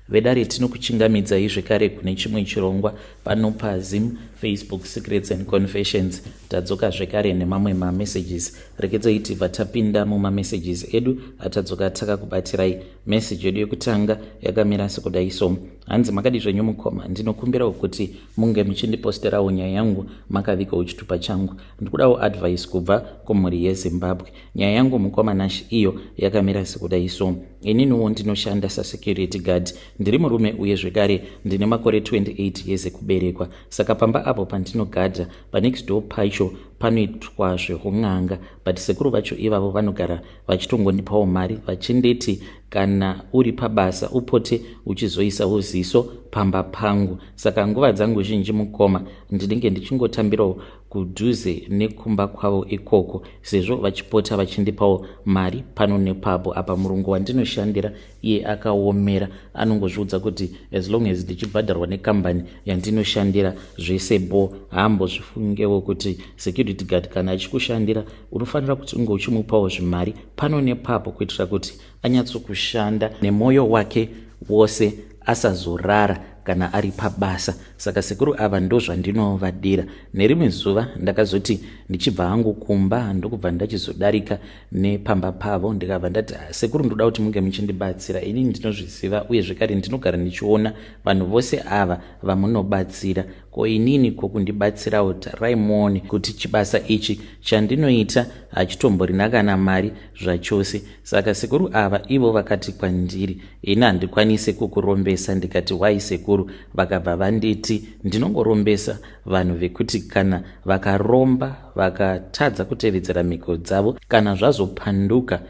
Vedare, tinokuchingamidzai zvekare kune chimwe chirongwa pano paZim Facebook Secrets and Confessions. Tadzoka zvekare nemamwe mamessages. Regedzai tibva tapinda mumamessages edu atadzoka takakubatirai. Message yedu yekutanga yakamira sekudai so. Hanzi, makadi zvenyu mukoma, ndinokumbirawo kuti munge muchindiposterawo nyaya yangu makavigawo chitupa changu. Ndikudawo advice kubva kumhuri yeZimbabwe. Nyaya yangu, mukoma Nash, iyo yakamira sekudai so. Ininiwo ndinoshanda sasecurity guard. Ndiri murume uye zvekare ndine makore 28 years ekuberekwa. Saka pamba apo pandinogadha, panext door pacho panoitwa zveun'anga, but sekuru vacho ivavo vanogara vachitongondipawo mari vachinditi kana uri pabasa upote uchizoisawo ziso pamba pangu. Saka nguva dzangu zhinji, mukoma, ndinenge ndichingotambirawo kudhuze nekumba kwavo ikoko, sezvo vachipota vachindipawo mari pano nepapo. Apa murungu wandinoshandira iye akaomera, anongozviudza kuti as long as ndichibhadharwa nekambani yandinoshandira, zvese bo. Haambozvifungewo kuti security guard kana achikushandira unofanira kuti unge uchimupawo zvimari pano nepapo kuitira kuti anyatsokushanda nemwoyo wake wose, asazorara kana ari pabasa. Saka sekuru ava ndo zvandinovadira. Nerimwe zuva ndakazoti ndichibva hangu kumba, ndokubva ndachizodarika nepamba pavo, ndikabva ndati, ah, sekuru, ndoda kuti munge muchindibatsira. Inini ndinozviziva uye zvekare ndinogara ndichiona vanhu vose ava vamunobatsira. Ko inini ko kundibatsirawo? Tarai muone kuti chibasa ichi chandinoita hachitomborina kana mari zvachose. Saka sekuru ava ivo vakati kwandiri, ini handikwanisi kukurombesa. Ndikati, why, sekuru? Vakabva vanditi, ndinongorombesa vanhu vekuti kana vakaromba vakatadza kutevedzera mhiko dzavo, kana zvazopanduka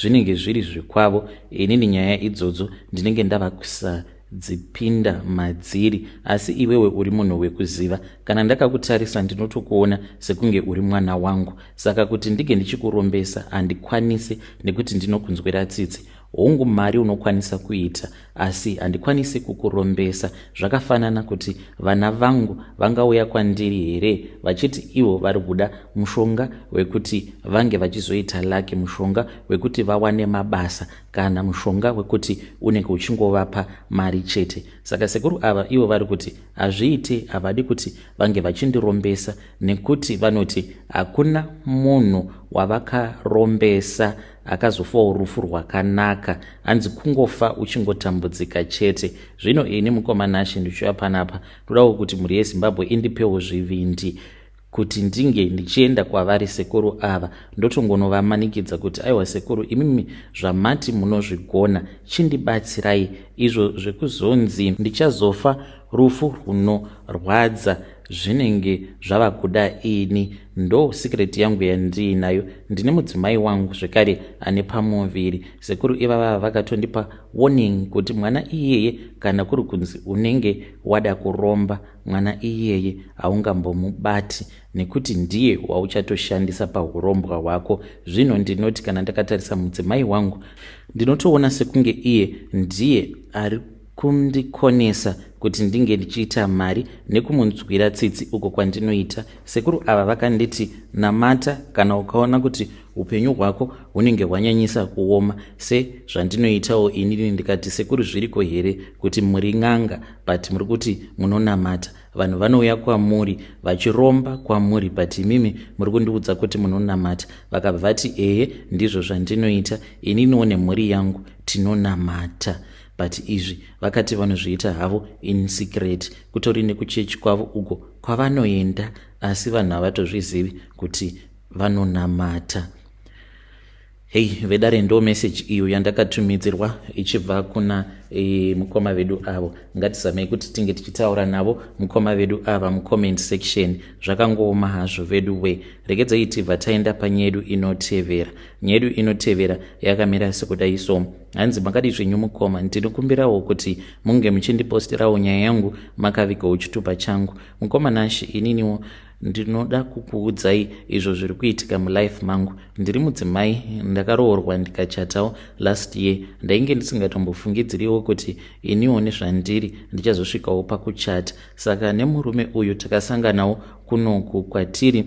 zvinenge zviri zvekwavo. Inini nyaya idzodzo ndinenge ndava kusadzipinda madziri. Asi iwewe uri munhu wekuziva. Kana ndakakutarisa ndinotokuona sekunge uri mwana wangu. Saka kuti ndinge ndichikurombesa handikwanisi nekuti ndinokunzwira tsitsi. Hongu, mari unokwanisa kuita, asi handikwanisi kukurombesa. Zvakafanana kuti vana vangu vangauya kwandiri here vachiti ivo vari kuda mushonga wekuti vange vachizoita lucky, mushonga wekuti vawane mabasa, kana mushonga wekuti unenge uchingovapa mari chete? Saka sekuru ava ivo vari kuti hazviiti, havadi kuti vange vachindirombesa nekuti vanoti hakuna munhu wavakarombesa akazofawo rufu rwakanaka. Hanzi kungofa uchingotambudzika chete. Zvino ini, mukoma Nashe, ndichiuya panapa ndodawo kuti mhuri yeZimbabwe indipewo zvivindi kuti ndinge ndichienda kwavari sekuru ava, ndotongonovamanikidza kuti, aiwa sekuru, imimi zvamati munozvigona, chindibatsirai. Izvo zvekuzonzi ndichazofa rufu runorwadza zvinenge zvava kuda ini. Ndo secret yangu yandiinayo. Ndine mudzimai wangu zvekare ane pamuviri. Sekuru ivava vakatondipa warning kuti mwana iyeye, kana kuri kunzi unenge wada kuromba, mwana iyeye haungambomubati nekuti ndiye wauchatoshandisa paurombwa hwako. Zvino ndinoti kana ndakatarisa mudzimai wangu, ndinotoona sekunge iye ndiye ari kundikonesa kuti ndinge ndichiita mari nekumunzwira tsitsi uko kwandinoita. Sekuru ava vakanditi, namata kana ukaona kuti upenyu hwako hunenge hwanyanyisa kuoma, sezvandinoitawo inini. Ndikati, sekuru, zviriko here kuti muri n'anga but muri kuti munonamata? Vanhu vanouya kwamuri vachiromba kwamuri, but imimi muri kundiudza kuti munonamata. Vakabva vati, ehe, ndizvo zvandinoita. Ininiwo nemhuri yangu tinonamata. But izvi vakati vanozviita havo in secret, kutori nekuchechi kwavo uko kwavanoenda, asi vanhu havatozvizivi kuti vanonamata. Hei vedare, ndo message iyo yandakatumidzirwa ichibva kuna mukoma vedu avo. Ngatizamei kuti tinge tichitaura navo mukoma vedu ava mucomment section. Zvakangooma hazvo vedu we. Regedzai tibva taenda panyedu inotevera. Nyedu inotevera yakamira sekudai so. Hanzi, makadi zvenyu mukoma, ndinokumbirawo kuti munge muchindiposterawo nyaya yangu makavigawo chitupa changu. Mukoma Nashi, ininiwo ndinoda kukuudzai izvo zviri kuitika mulife mangu. Ndiri mudzimai, ndakaroorwa ndikachatawo last year. Ndainge ndisingatombofungidziriwo kuti iniwo nezvandiri ndichazosvikawo pakuchata. Saka nemurume uyu takasanganawo kunoku kwatiri.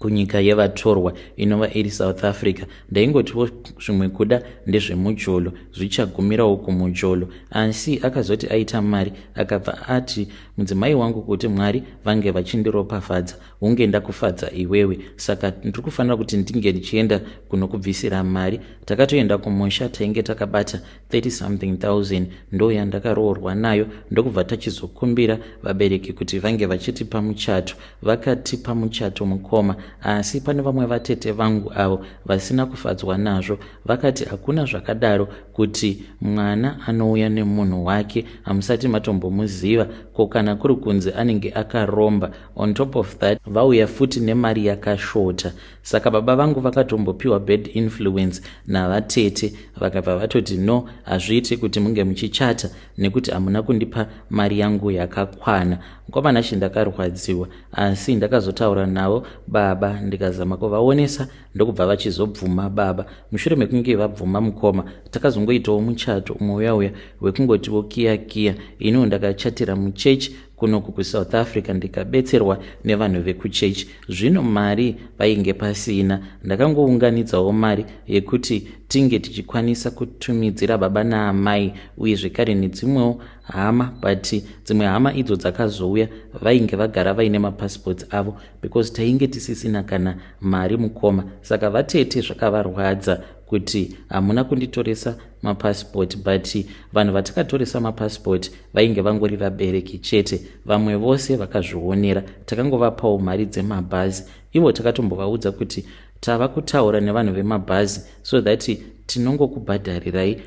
Kunyika yevatorwa inova iri South Africa. Ndaingotiwo zvimwe kuda ndezvemujolo, zvichagumirawo kumujolo. Asi akazoti aita mari akabva ati mudzimai wangu kuti Mwari vange vachindiropafadza hunge ndakufadza iwewe, saka ndiri kufanira kuti ndinge ndichienda kunokubvisira mari. Takatoenda kumusha, tainge takabata 30 something thousand, ndo yandakaroorwa nayo. Ndokubva tachizokumbira vabereki kuti vange vachitipa muchato. Vakatipa muchato, mukoma, asi pane vamwe vatete vangu avo vasina kufadzwa nazvo. Vakati hakuna zvakadaro kuti mwana anouya nemunhu wake hamusati matombomuziva. Ko kana kuri kunzi anenge akaromba? On top of that, vauya futi nemari yakashota. Saka baba vangu vakatombopiwa bad influence navatete, vakabva vatoti, "No, hazviiti kuti munge muchichata nekuti hamuna kundipa mari yangu yakakwana." Mukoma Nashe, ndakarwadziwa, asi ndakazotaura navo baba, ndikazama kuvaonesa, ndokubva vachizobvuma baba. Mushure mekunge vabvuma, mukoma, takazongoitawo muchato umwe uya uya wekungotiwo kiya kiya. Iniwo ndakachatira muchechi kunoku kuSouth Africa, ndikabetserwa nevanhu vekuchechi. Zvino mari vainge pasina. Ndakangounganidzawo mari yekuti tinge tichikwanisa kutumidzira baba naamai uye zvekare nedzimwewo hama, but dzimwe hama idzo dzakazouya vainge vagara vaine mapassports avo because tainge tisisina kana mari, mukoma. Saka vatete zvakavarwadza kuti hamuna kunditoresa mapasipoti, but vanhu vatakatoresa mapasipoti vainge vangori vabereki chete. Vamwe vose vakazvionera. Takangovapawo mari dzemabhazi. Ivo takatombovaudza kuti tava kutaura nevanhu vemabhazi so that tinongokubhadharirai,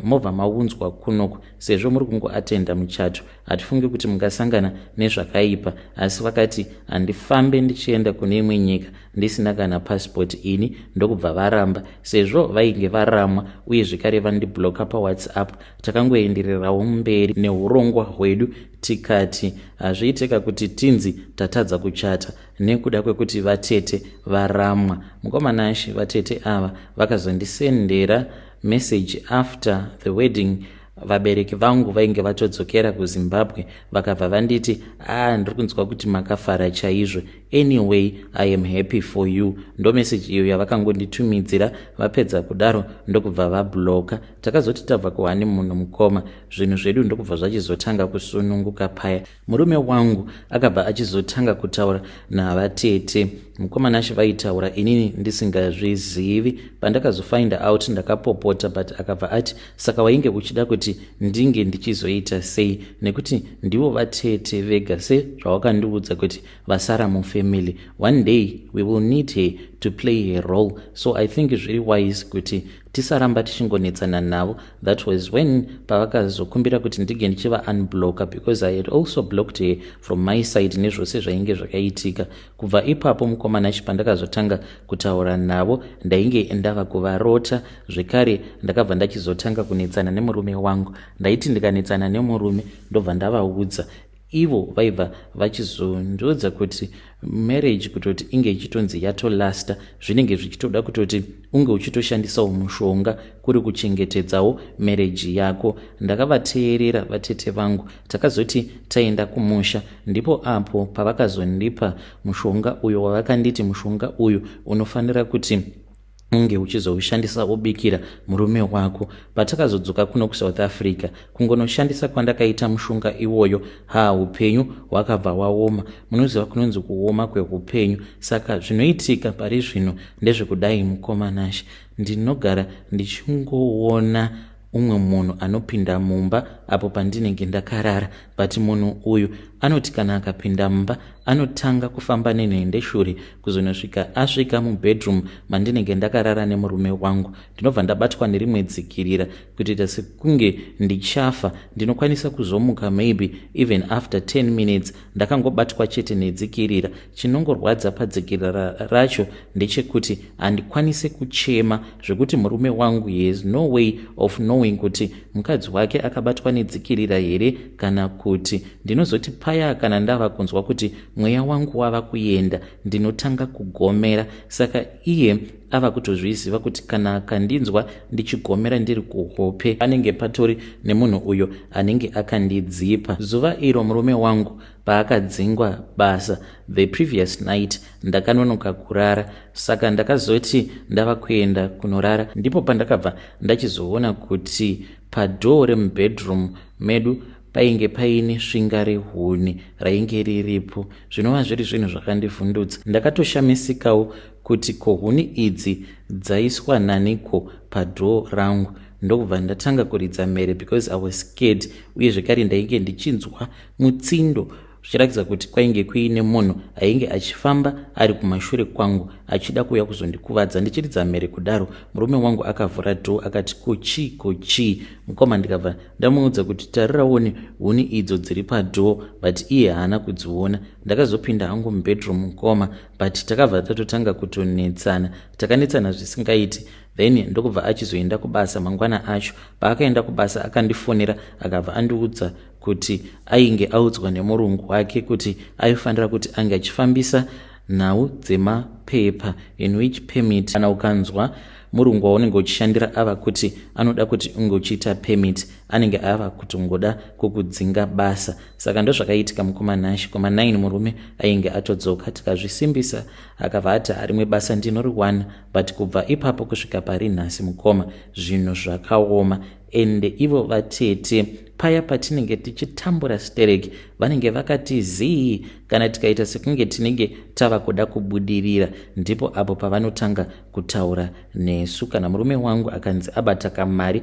mobva maunzwa kunoku. Sezvo muri kungoatenda muchato, hatifungi kuti mungasangana nezvakaipa. Asi vakati, "Handifambe ndichienda kune imwe nyika ndisina kana pasipoti ini." Ndokubva varamba. Sezvo vainge varamwa uye zvekare vandibloka paWhatsApp, takangoendererawo mberi neurongwa hwedu. Tikati hazviitika kuti tinzi tatadza kuchata nekuda kwekuti vatete varamwa. Mukoma Nashe, vatete ava vakazondisendera message after the wedding. Vabereki vangu vainge vatodzokera kuZimbabwe. Vakabva vanditi, "A ah, ndiri kunzwa kuti makafara chaizvo. Anyway, I am happy for you." Ndo meseji iyo yavakangonditumidzira. Vapedza kudaro ndokubva vabloka. Takazoti tabva kuhoneymoon, mukoma, zvinhu zvedu ndokubva zvachizotanga kusununguka paya. Murume wangu akabva achizotanga kutaura navatete. Mukoma Nashe, vaitaura inini ndisingazvizivi. Pandakazofind out, ndakapopota, but akabva ati, "Saka wainge uchida kuti ndinge ndichizoita sei? Nekuti ndivo vatete vega, sezvawakandiudza kuti vasara mufamily. One day we will need her to play her role, so I think zviri wise kuti tisaramba tichingonetsana navo." That was when pavakazokumbira kuti ndinge ndichiva unblocka because I had also blocked her from my side nezvose zvainge zvakaitika. Kubva ipapo, mukoma Nashe, pandakazotanga kutaura navo, ndainge ndava kuvarota zvekare. Ndakabva ndachizotanga kunetsana nemurume wangu. Ndaiti ndikanetsana nemurume, ndobva ndavaudza. Ivo vaibva vachizondiudza kuti marriage kutoti inge ichitonzi yatolasta, zvinenge zvichitoda kutoti unge uchitoshandisawo mushonga kuri kuchengetedzawo marriage yako. Ndakavateerera vatete vangu. Takazoti taenda kumusha, ndipo apo pavakazondipa mushonga uyo wavakanditi, "Mushonga uyu unofanira kuti unge uchizoushandisa ubikira murume wako." Patakazodzoka kuno kuSouth Africa, kungonoshandisa kwandakaita mushonga iwoyo, ha, upenyu hwakabva waoma. Munoziva kunonzi kuoma kweupenyu. Saka zvinoitika pari zvino ndezvekudai, mukoma Nashe. Ndinogara ndichingoona umwe munhu anopinda mumba apo pandinenge ndakarara, but munhu uyu anoti kana akapinda mumba, anotanga kufamba nenhendeshure kuzonosvika asvika mubedroom mandinenge ndakarara nemurume wangu. Ndinobva ndabatwa nerimwe dzikirira, kutoita sekunge ndichafa. Ndinokwanisa kuzomuka maybe even after 10 minutes, ndakangobatwa chete nedzikirira. Chinongorwadza padzikirira racho ndechekuti handikwanisi kuchema, zvekuti murume wangu has no way of knowing kuti mukadzi wake akabatwa nedzikirira here kana kuti. Ndinozoti paya kana ndava kunzwa kuti mweya wangu wava kuenda, ndinotanga kugomera. Saka iye ava kutozviziva kuti kana akandinzwa ndichigomera ndiri kuhope, anenge patori nemunhu uyo anenge akandidzipa. Zuva iro murume wangu paakadzingwa basa, the previous night ndakanonoka kurara, saka ndakazoti ndava kuenda kunorara, ndipo pandakabva ndachizoona kuti padoor remubedroom medu painge paine svinga rehuni rainge riripo, zvinova zviri zvinhu zvakandivhundutsa. Ndakatoshamisikawo kuti ko huni idzi dzaiswa naniko padoor rangu. Ndokubva ndatanga kuridza mhere because I was scared, uye zvekare ndainge ndichinzwa mutsindo, zvichiratidza kuti kwainge kuine munhu ainge achifamba ari kumashure kwangu achida kuuya kuzondikuvadza. Ndichiridza mhere kudaro, murume wangu akavhura door akati, "Kuchii, kuchii, mukoma?" Ndikabva ndamuudza kuti tariraoni huni idzo dziri padoor, but iye haana kudziona. Ndakazopinda hangu mubedroom, mukoma, but takabva tatotanga kutonetsana. Takanetsana zvisingaiti. Then ndokubva achizoenda kubasa mangwana acho. Paakaenda kubasa, akandifonera, akabva andiudza kuti ainge audzwa nemurungu wake kuti aifanira kuti ange achifambisa nhau dzemapepa, in which permit. Kana ukanzwa murungu waunenge uchishandira ava kuti anoda kuti unge uchiita permit, anenge ava kutongoda kukudzinga basa. Saka ndozvakaitika, mukoma Nashi. Kuma9 murume ainge atodzoka, tikazvisimbisa. Akabva ati harimwe basa ndinoriwana, but kubva ipapo kusvika pari nhasi, mukoma, zvinhu zvakaoma. Ende ivo vatete, paya patinenge tichitambura stereki, vanenge vakati zii. Kana tikaita sekunge tinenge tava kuda kubudirira, ndipo apo pavanotanga kutaura nesu. Kana murume wangu akanzi abata kamari,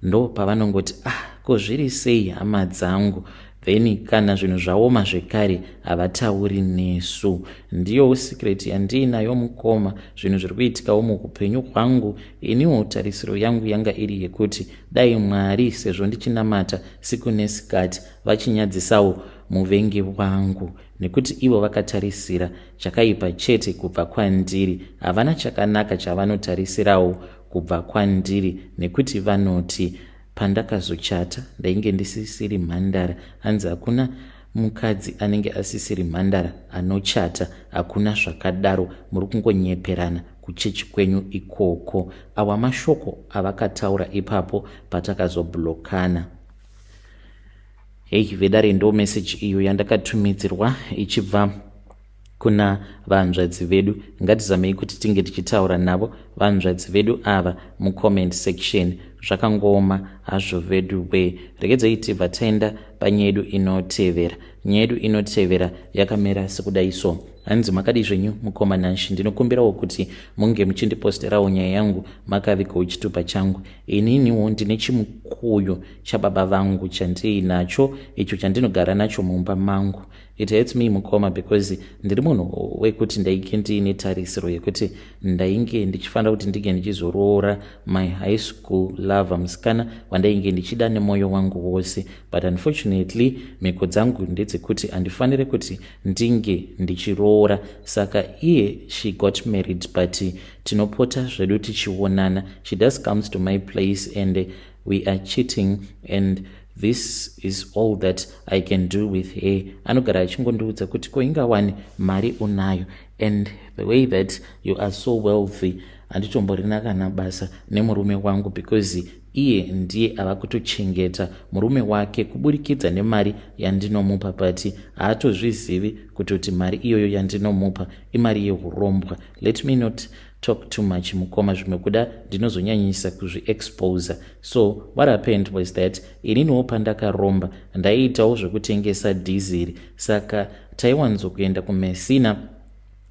ndo pavanongoti, "Ah, ko zviri sei, hama dzangu?" Then kana zvinhu zvaoma zvekare, havatauri nesu. Ndiyo secret yandiinayo, mukoma. Zvinhu zviri kuitikawo muupenyu hwangu. Iniwo tarisiro yangu yanga iri yekuti dai Mwari, sezvo ndichinamata siku nesikati, vachinyadzisawo muvengi wangu, nekuti ivo vakatarisira chakaipa chete kubva kwandiri. Havana chakanaka chavanotarisirawo kubva kwandiri, nekuti vanoti pandakazochata ndainge ndisisiri mhandara. Hanzi hakuna mukadzi anenge asisiri mhandara anochata, hakuna zvakadaro, muri kungonyeperana kuchechi kwenyu ikoko. Awa mashoko avakataura ipapo patakazoblockana. Hei vedare, ndo meseji iyo yandakatumidzirwa ichibva kuna vanzvadzi vedu. Ngatizamei kuti tinge tichitaura navo vanzvadzi vedu ava mucomment section. Zvakangooma hazvo vedu we. Regedzai tibva taenda panyaya yedu inotevera. Nyaya yedu inotevera yakamira sekudai so. Hanzi, "Makadi zvenyu, mukoma Nashi? Ndinokumbirawo kuti munge muchindiposterawo nyaya yangu makavigawo chitupa changu. Ininiwo ndine chimukuyu chababa vangu chandiinacho, icho chandinogara nacho mumba mangu. It hurts me, mukoma, because ndiri munhu wekuti ndainge ndiine tarisiro yekuti ndainge ndichifanira kuti ndinge ndichizoroora my high school lover, musikana wandainge ndichida nemwoyo wangu wose. But unfortunately mhiko dzangu ndedzekuti handifaniri kuti ndinge ndichiroora. Saka iye she got married, but tinopota zvedu tichionana. She does comes to my place and we are cheating, and this is all that I can do with her. Anogara achingondiudza kuti ko ingawani mari unayo, and the way that you are so wealthy, handitomborina kana basa nemurume wangu, because iye ndiye ava kutochengeta murume wake kuburikidza nemari yandinomupa, but haatozvizivi kutoti mari iyoyo yandinomupa imari yeurombwa. Let me not talk too much, mukoma, zvimwe kuda ndinozonyanyisa kuzviexposa. So what happened was that ininiwo pandakaromba ndaiitawo zvekutengesa dhiziri. Saka taiwanzokuenda kuMessina.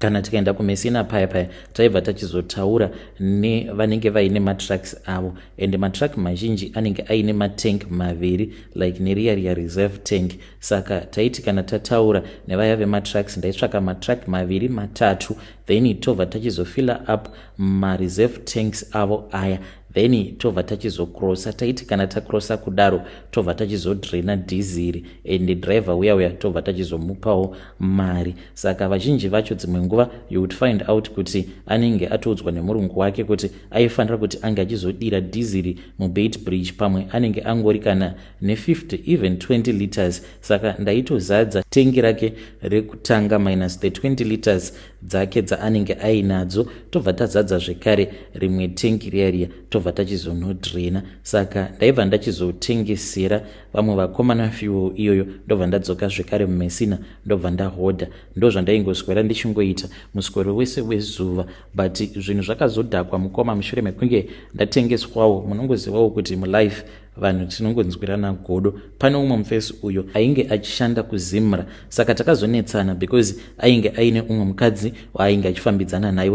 Kana tikaenda kuMessina paya paya, taibva tachizotaura nevanenge vaine matrucks avo, and matruck mazhinji anenge aine matank maviri, like neriya riya reserve tank. Saka taiti kana tataura nevaya vematrucks, ndaitsvaka matruck maviri matatu, then tobva tachizofilla up mareserve tanks avo aya. Then tobva tachizokrosa. Taiti kana takrosa kudaro, tobva tachizodrena dhiziri, and driver uya uya tobva tachizomupawo mari. Saka vazhinji vacho, dzimwe nguva you would find out kuti anenge atoudzwa nemurungu wake kuti aifanira kuti ange achizodira dhiziri muBeitbridge. Pamwe anenge angori kana ne50, even 20 liters. Saka ndaitozadza tengi rake rekutanga minus the 20 liters dzake dzaanenge ainadzo, tobva tazadza zvekare rimwe tengi riya riya, tobva tachizonodrena. Saka ndaibva ndachizotengesera vamwe vakomana fuel iyoyo, ndobva ndadzoka zvekare muMessina, ndobva ndahodha. Ndo zvandaingoswera ndichingoita muswero wese wezuva. But zvinhu zvakazodhakwa, mukoma, mushure mekunge ndatengeswawo. Munongozivawo kuti mulife vanhu tinongonzwirana godo. Pane umwe mufesi uyo ainge achishanda kuZimra, saka takazonetsana because ainge aine umwe mukadzi waainge achifambidzana naye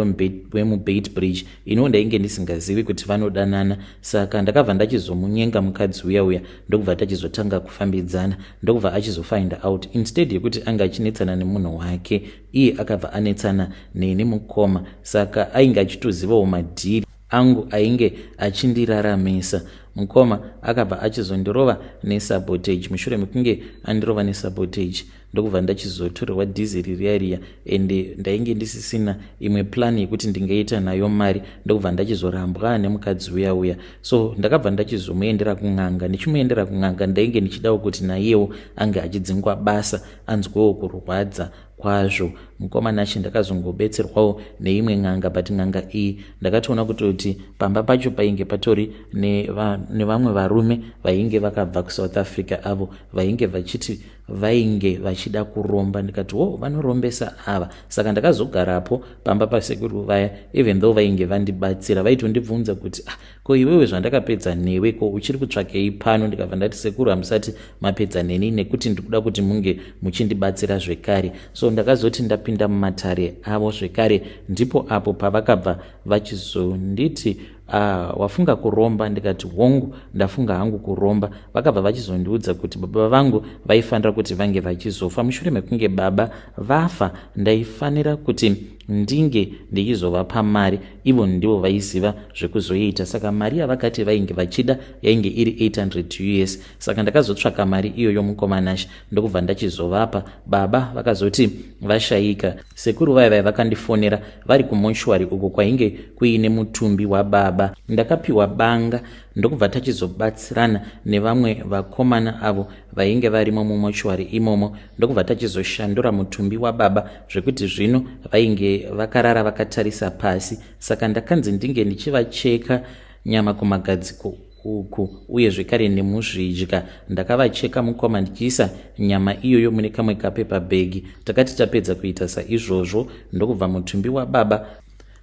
wemuBeitbridge. Iniwo ndainge ndisingazivi kuti vanodanana. Saka ndakabva ndachizomunyenga mukadzi uya uya, ndokubva tachizotanga kufambidzana, ndokubva achizofind out. Instead yekuti ange achinetsana nemunhu wake, iye akabva anetsana neni, mukoma. Saka ainge achitozivawo madhiri angu ainge achindiraramisa. Mukoma, akabva achizondirova nesabotage. Mushure mekunge andirova nesabotage, ndokubva ndachizotorerwa dhizeri riya riya, ende ndainge ndisisina imwe plan yekuti ndingaita nayo mari. Ndokubva ndachizorambwa nemukadzi uya uya. So ndakabva ndachizomuendera kun'anga. Ndichimuendera kun'anga, ndainge ndichidawo kuti naiyewo ange achidzingwa basa, anzwewo kurwadza kwazvo. Mukoma Nashe, ndakazongobetserwawo neimwe n'anga, but n'anga iyi ndakatoona kutoti pamba pacho painge patori nevamwe varume vainge vakabva kuSouth Africa, avo vainge vachiti vainge vachida kuromba. Ndikati, "Wo, vanorombesa ava." Saka ndakazogarapo pamba pasekuru vaya, even though vainge vandibatsira. Vaitondibvunza kuti, "Ah, ko iwewe zvandakapedza newe, ko uchiri kutsvakei pano?" Ndikabva ndati, "Sekuru, hamusati mapedza neni, nekuti ndikuda kuti munge muchindibatsira zvekare." So ndakazoti ndapinda mumatare avo zvekare, ndipo apo pavakabva vachizonditi, "Wafunga kuromba?" Ndikati, "Hongu, ndafunga hangu kuromba." Vakabva vachizondiudza kuti baba vangu vaifanira kuti vange vachizofa. Mushure mekunge baba vafa, ndaifanira kuti ndinge ndichizovapa mari. Ivo ndivo vaiziva zvekuzoita. Saka mari yavakati vainge vachida yainge iri 800 US. Saka ndakazotsvaka mari iyoyo, mukoma Nashe, ndokubva ndachizovapa. Baba vakazoti vashayika, sekuru vaya vaya vakandifonera vari kumochwari uko kwainge kuine mutumbi wababa. Ndakapiwa banga, ndokubva tachizobatsirana nevamwe vakomana avo vainge varimo mumochwari imomo, ndokubva tachizoshandura mutumbi wababa zvekuti zvino vainge vakarara vakatarisa pasi. Saka ndakanzi ndinge ndichivacheka nyama kumagadziko uku uye zvekare nemuzvidya. Ndakavacheka, mukoma, ndichiisa nyama iyoyo mune kamwe kapepa bhegi. Takati tapedza kuita saizvozvo, ndokubva mutumbi wababa,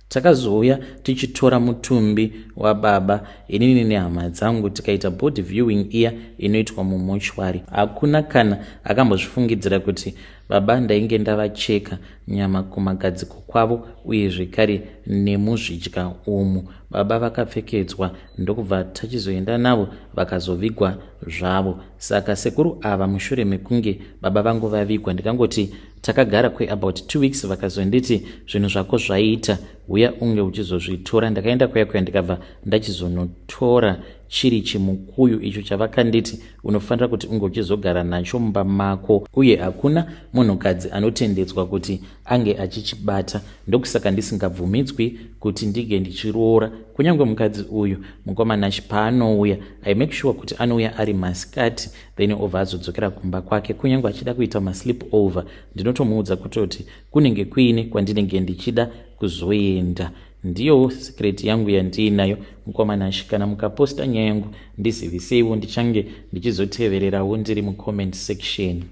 takazouya tichitora mutumbi wababa, inini nehama dzangu, tikaita body viewing iya inoitwa mumochwari. Hakuna kana akambozvifungidzira kuti baba ndainge ndavacheka nyama kumagadziko kwavo uye zvekare nemuzvidya umu. Baba vakapfekedzwa, ndokubva tachizoenda navo, vakazovigwa zvavo. Saka sekuru ava, mushure mekunge baba vangu vavigwa, ndikangoti takagara kweabout 2 weeks, vakazonditi, "Zvinhu zvako zvaita, uya unge uchizozvitora." Ndakaenda kuya kuya, ndikabva ndachizonotora chiri chimukuyu icho chavakanditi unofanira kuti unge uchizogara nacho mumba mako, uye hakuna munhukadzi anotendedzwa kuti ange achichibata. Ndokusaka ndisingabvumidzwi kuti ndinge ndichiroora. Kunyange mukadzi uyu, mukoma Nashe, paanouya, I make sure kuti anouya ari masikati, then obva azodzokera kumba kwake. Kunyange achida kuita masleep over, ndinotomuudza kutoti kunenge kuine kwandinenge ndichida kuzoenda. Ndiyo secret yangu yandiinayo, mukoma Nashe. Kana mukaposta nyaya yangu, ndiziviseiwo, ndichange ndichizotevererawo ndiri mucomment section.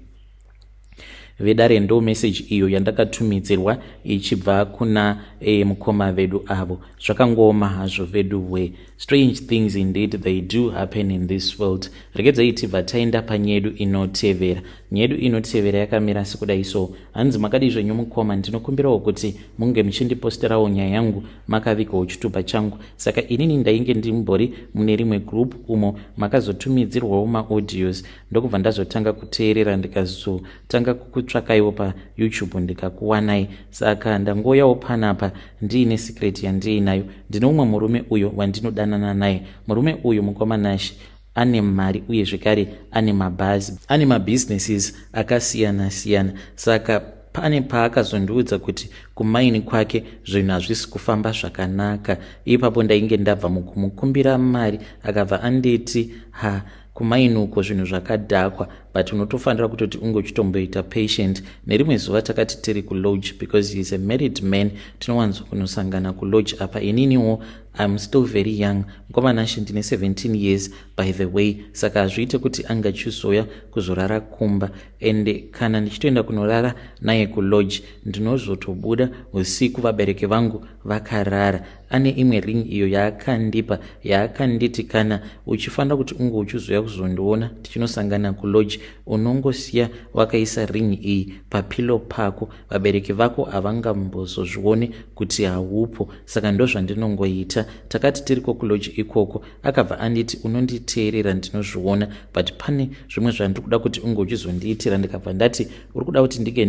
Vedare, ndo message iyo yandakatumidzirwa ichibva kuna mukoma vedu avo. Zvakangooma hazvo vedu we. Strange things indeed, they do happen in this world. Regedzai tibva taenda panyedu inotevera. Nyedu inotevera yakamira sekudai so. Hanzi, "Makadi zvenyu mukoma? Ndinokumbirawo kuti munge muchindiposterawo nyaya yangu makavigawo chitupa changu. Saka inini ndainge ndimbori mune rimwe group umo makazotumidzirwawo maaudios, ndokubva ndazotanga kuteerera, ndikazotanga. Ndakakutsvakaiwo paYouTube ndikakuwanai, saka ndangouyawo panapa ndiine secret yandiinayo. Ndine umwe murume uyo wandinodanana naye. Murume uyu, mukoma Nashi, ane mari uye zvekare ane mabhazi, ane mabusinesses akasiyana siyana. Saka pane paakazondiudza kuti kumaini kwake zvinhu hazvisi kufamba zvakanaka. Ipapo ndainge ndabva mukumukumbira mari. Akabva anditi, "Ha, kumaini uko zvinhu zvakadhakwa, but unotofanira kutoti unge uchitomboita patient." Nerimwe zuva takati tiri kulodge, because he is a married man, tinowanzo kunosangana kulodge. Apa ininiwo I'm still very young, mukoma Nashe, ndine 17 years, by the way. Saka hazviite kuti angachizoya kuzorara kumba, and kana ndichitoenda kunorara naye kulodge, ndinozotobuda usiku vabereki vangu vakarara. Ane imwe ring iyo yaakandipa, yaakanditi, "Kana uchifanira kuti unge uchizoya kuzondiona tichinosangana kulodge, unongosiya wakaisa ring iyi papillow pako, vabereki vako havangambozozvioni kuti haupo." Saka ndozvandinongoita. Takati tiriko kulodge ikoko, akabva anditi, "Unonditeerera, ndinozviona, but pane zvimwe zvandiri kuda kuti unge uchizondiitira." Ndikabva ndati, "Uri kuda kuti ndinge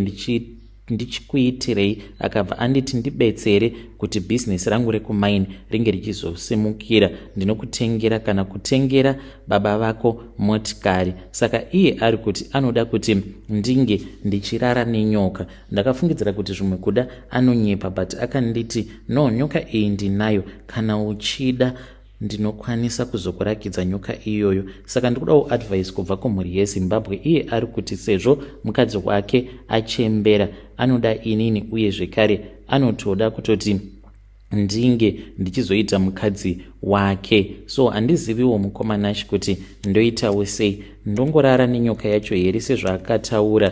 ndichikuitirei?" Akabva anditi, "Ndibetsere kuti bhizinesi rangu rekumaini ringe richizosimukira. Ndinokutengera kana kutengera baba vako motikari." Saka iye ari kuti anoda kuti ndinge ndichirara nenyoka. Ndakafungidzira kuti zvimwe kuda anonyepa, but akanditi, "No, nyoka iyi ndinayo. Kana uchida ndinokwanisa kuzokurakidza nyoka iyoyo." Saka ndikudawo advice kubva kumhuri yeZimbabwe. Iye ari kuti sezvo mukadzi wake achembera, anoda inini, uye zvekare anotoda kutoti ndinge ndichizoita mukadzi wake. So handiziviwo, mukoma Nashi, kuti ndoitawo sei. Ndongorara nenyoka yacho here sezvaakataura?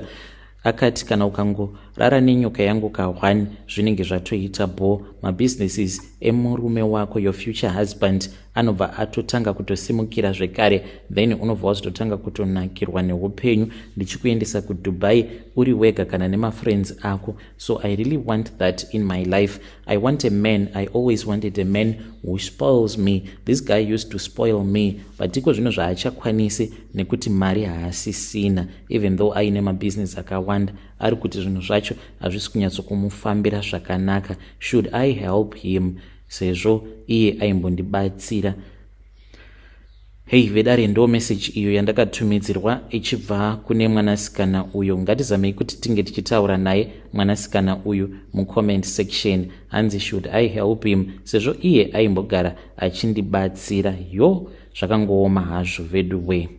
Akati, "Kana ukangorara nenyoka yangu ka1, zvinenge zvatoita bo. Mabusinesses emurume wako, your future husband, anobva atotanga kutosimukira zvekare. Then unobva wazototanga kutonakirwa neupenyu, ndichikuendesa kuDubai uri wega kana nemafriends ako." So I really want that in my life. I want a man. I always wanted a man who spoils me. This guy used to spoil me, but iko zvino zvaachakwanisi nekuti mari haasisina. Even though aine mabusiness akawanda, ari kuti zvinhu zvacho hazvisi kunyatsokumufambira zvakanaka. Should I help him sezvo iye aimbondibatsira? Hei vedare, ndo meseji iyo yandakatumidzirwa ichibva kune mwanasikana uyu. Ngatizamei kuti tinge tichitaura naye mwanasikana uyu mucomment section. Hanzi, "Should I help him sezvo iye aimbogara achindibatsira?" Yo, zvakangooma hazvo vedu we.